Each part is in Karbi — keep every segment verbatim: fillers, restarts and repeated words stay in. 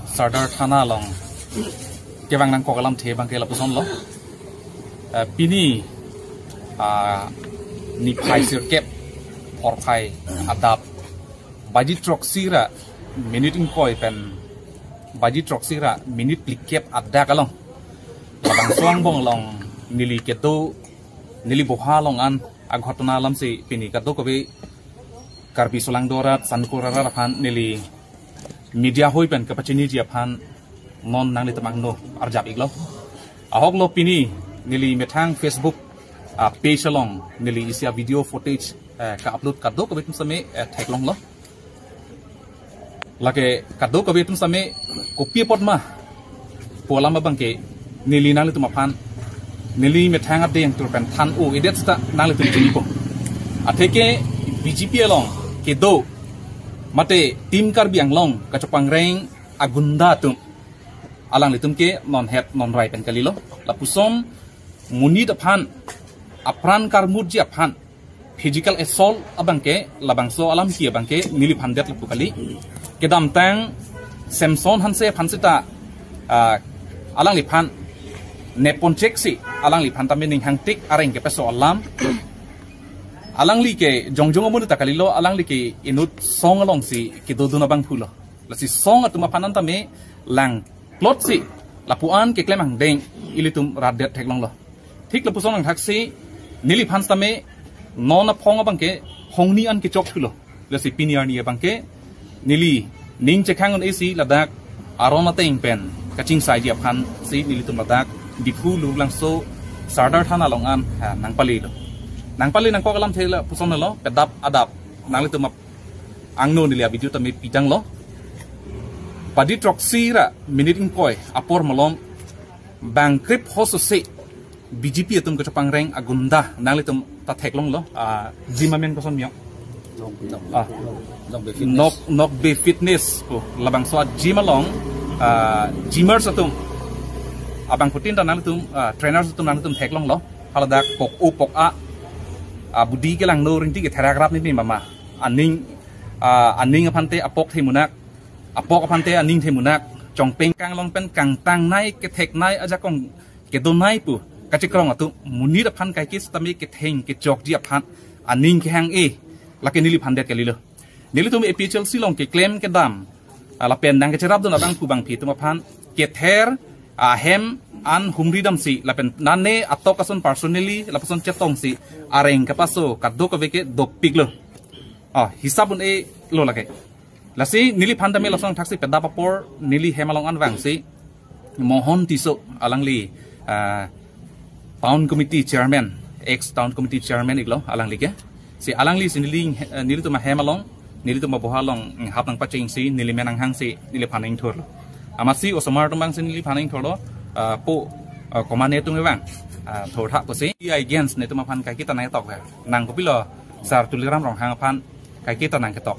Sardar Thana along kevang nangkok alamthe abangke lapuson lo. Eh, pini, ah, niphai sirkep porphai adap baji throksi ra minute ingkoi pen baji throksi ra minute phlikep adak along labangso angbong along neli kedo, neli boha along an aghotona alamsi pini kadokave Karbi solangdo arat, sangkur arat aphan neli media hoi pen kapachiniji aphan non nanglitum angno arjap iklo. Ahok lo pini neli methang Facebook, ah, page along neli isi a-video footage, eh, ka-upload kadokave atum sitame, eh, theklonglo. Lake kadokave atum sitame kopi apot ma pu alam abangke neli nanglitum aphan, neli methang adeng tur pen than-o-edet seta nanglitum chinipo. Atheke B J P along kedo mate Team Karbi Anglong kachopangreng agunda atum alanglitum ke non het non rai pen kalilo. Lapuson monit aphan, apran karmutji aphan physical assault abangke, labangso alam ki abangke neliphan det lapu kali. Kedamtang Samson Hanse aphan seta, ah, alangliphan nepon cheksi alangliphan tame ning hangtik areng kepeso alam. Alangli ke jongjong amonit ta kalilo, alangli ke inut song alongsi kedodun abangphu lo. Lasi song atum aphan an tame lang plot si lapu-an keklem angdeng ilitum rat det theklonglo. Thik lapuson angthaksi neliphan sitame non aphong abangke hongni an kechok thulo. Lasi pini arni abangke neli ning chekhang un-e si ladak aron ateng pen kachingsaiji aphansi nelitum ladak Diphu Lurlangso Sardar Thana along an, ha, nangpalelo. Nangpale nangkok alamthe lapuson lo, pedap adap nanglitum ap-, angno neli a-video tame pidanglo. Baji throksi ra minute ingkoi apor malom bang krip hoso se B J P atum kachopangreng agunda nanglitum ta theklonglo, ah, jim amen koson miyong. Nok, nok, ah, nok, nok Be Fitness. Nok, nok Be Fitness. Oh, labangso a-gym along, ah, gymmers atum, abangphutin ta nanglitum, ah, trainers atum nanglitum theklonglo. Haladak pok-o pok-a, ah, budi kelangno ringti ketherak rap ni mama. Aning, ah, aning aphante apok themunak, apok aphante aning themunak, chongpeng kanglong pen kangtangnei ketheknei ajakong kedonei pu kachekrong atum monit aphan kaiketa sitame ketheng kechokji aphan aning kehang-e, lake neliphan det kalilo. Nelitum A P H L C along keklem kedam, ah, lapen nangkecherapdun abangphu bangphi atum aphan kether ahem an humri damsi lapen nane atok ason personally lapuson chetongsi areng kepaso kadokave ke dopiklo. Ah, hisap un-elo lake. Lasi neliphan tame lason thaksi pedap apor neli hem along an vangsi Mohon Tisso alangli, ah, town committee chairman, ex town committee chairman iklo alangli ke. Si alangli si neli, eh, nelitum ahem along, nelitum aboha along, mm, hap nangpachengsi neli men nanghangsi neliphan ingthurlo. Amatsi osomar atum vangsi neliphan ingthurlo, ah, po, ah, komane atum vang, ah, thurtha pusi. Against netum aphan kaiketa nangtok ve. Nang kopilo Sar Tuliram Ronghang aphan kaiketa nangketok.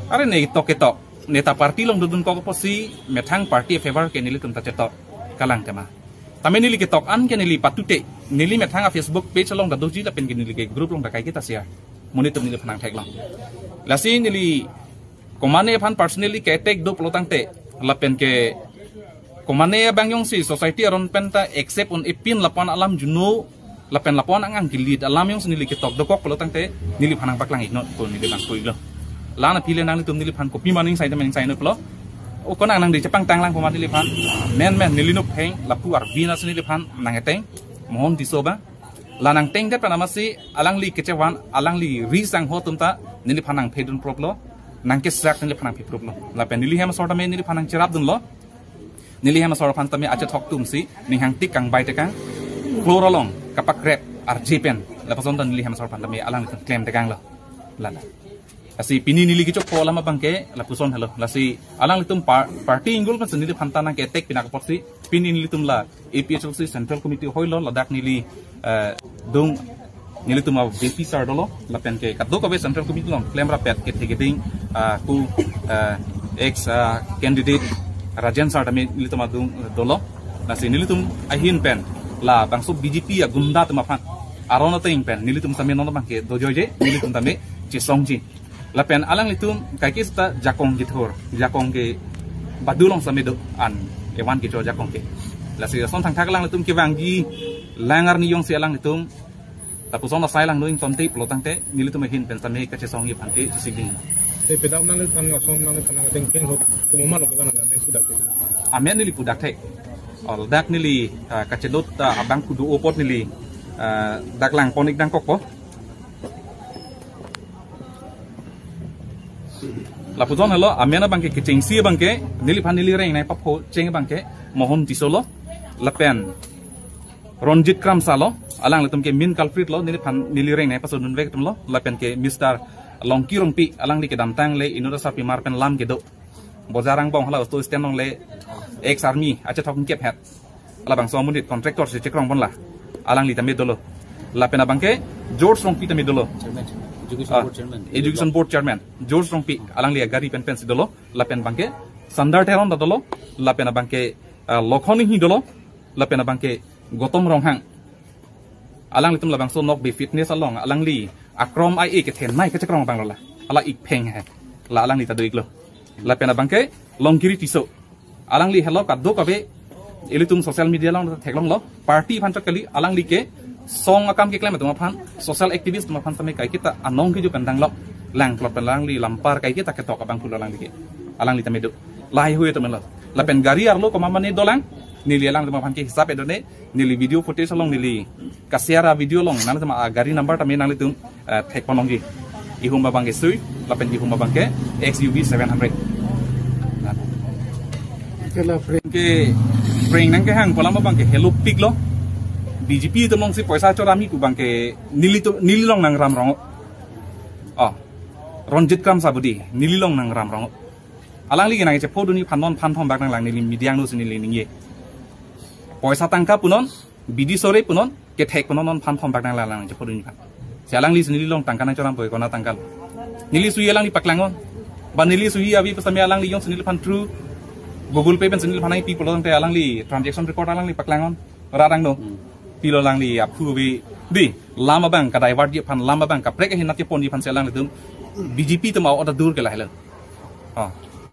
Are ne tok ketok, neta party along dodunkok apotsi methang party a-favor ke nelitum ta chetok, kalang tema. Tame neli ketok an ke neli patute, neli methang a-Facebook page along ta doji lapen ke neli ke group along ta kaiketa share. Monit atum neliphan nangtheklong. Lasi neli komane aphan personally ke-attack do pulo tangte, lapen ke komane abang jongsi society aron pen ta accept un-epin lapu-an alam juno, lapen lapu-an angang ke-lead alam jongsi neli ketok dokok pulo tangte neliphan nangpaklang iknon pu neli bang puilo. La-an aphi le nanglitum neliphan kopi ma ningsai tame ningsai nutlo. O konang nangdi chepangtanglang pu ma neliphan. Men men neli nupheng lapu arvi nasi neliphan nang-eteng Mohon Tisso abang. La nangtengdet pen amatsi alangli kechevan, alangli ri sangho atum ta neliphan nangphedun proplo, nangkesak neliphan nangphi proplo. Lapen neli hem asor tame neliphan nangcherapdunlo. Neli hem asor aphan tame achethok atumsi ning hangtik kangbai tekang, floor along kapakrep arje pen, lapuson ta neli hem asor aphan tame alanglitum klem tekanglo. Lala. Lasi pini neli kechokpo alam abangke lapuson helo. Lasi alanglitum par-, party inggul pensi neliphan ta nangke-attack pinak apotsi pini nelitum la A P H L C Central Committee hoilo, ladak neli, eh, dung nelitum a-V P sir dolo, lapen ke kadokave Central Committee along klem rapet kethe keding, ah, ku, eh, ex, ah, candidate Rajen sir tame nelitum adung, eh, dolo. Lasi nelitum ahin pen labangso B J P agunda atum aphan aron ateng pen nelitum tame non abangke dojoije, nelitum tame chesongji. Lapen alanglitum kaiketa jakong kethur, jakong ke Badu along sitame do an evan kecho ajakong ke. Lasi ason thangthak alanglitum kevangji lang arni jongsi alanglitum lapuson asai lang doing tonte pulo tangte nelitum ahin pen sitame kachesongji aphan ke chesik ding. Te pedam nangliphan lason nangliphan nangdeng theng hok komat lo kevan nangdeng sudak te. Amen neli pudak the. Ol dak neli, ah, kachedot, ah, abang kudu apot neli, ah, dak langpon ik dangkokpo. Lapuson helo amen abangke kechengsi abangke neliphan neli rengnei papho cheng abangke Mohon Tisso lo lapen Ronjit Kramsa lo, alanglitum ke main culprit lo, neliphan neli rengnei pasodun vek atum lo, lapen ke Mister Longki Rongpi, alangli kedamtang le inut asarpimar pen lam kedo. Bojar angbong hala auto stand along le ex army achethok ingkep het. Labangso amonit contractor si chekrong ponla. Alangli tame dolo. Lapen abangke George Rongpi tame dolo. Chairman, Education Ah, Board Chairman. Education Board Chairman George Rongpi, alangli agari pen pensi dolo. Lapen abangke Sundar Teron ta dolo. Lapen abangke, ah, Lokhon Inghi dolo. Lapen abangke Gautam Ronghang. Alanglitum labangso Nokbe Fitness along alangli akrom ai e kethenei kechekrong abang lo la. Hala ik pheng he. La alangli ta do iklo. Lapen abangke Longkiri Tisso. Alangli helo kadokave ilitum social media along theklonglo. Party aphan chot kali, alangli ke song akam keklem atum aphan, social activist atum aphan sitame kaiketa anong keju pen danglo. Langplot pen alangli lampar kaiketa ketok abang pulo alangli ke. Alangli tame do. Lahai hui atum lo. Lapen gari arlo komat mane dolang, neli alangtum aphan ke hisap edone, neli video footage along neli ka-share a-video along nangtum agari number tame nanglitum, eh, thek ponlongji. Ihum abangke Swift lapen ihum abangke X U V seven hundred. Nah. Kela pre- Ke prank nangkehang pu alam abangke helopik lo. B J P atum alongsi poisa chorami pu abangke nelitum, neli along nangram rong. Oh. Ronjit Kramsa budi neli along nangram rong. Alangli ke nangchephodunji aphan non phan thom bak nanglang neli media angno si neli ningje. Poisa tangka punon, bidi sore punon, kethek punon non phan thom bak nanglang nangchephodunji aphan. Si alangli si neli along tangka nangchoram poi kona tangka lo. Neli suhi alangli paklang non. Ba neli suhi avi pu sitame alangli jongsi neliphan through Google Pay pensi neliphan nangpi pulo tangte alangli transaction record alangli paklang non. Rat angno. Hmm. Pilo alangli aphu avi. Di, lam abang ka-divertji aphan, lam abang kaprek ahin nat keponji aphan si alanglitum B J P atum a-order dur ke lahelo. Oh.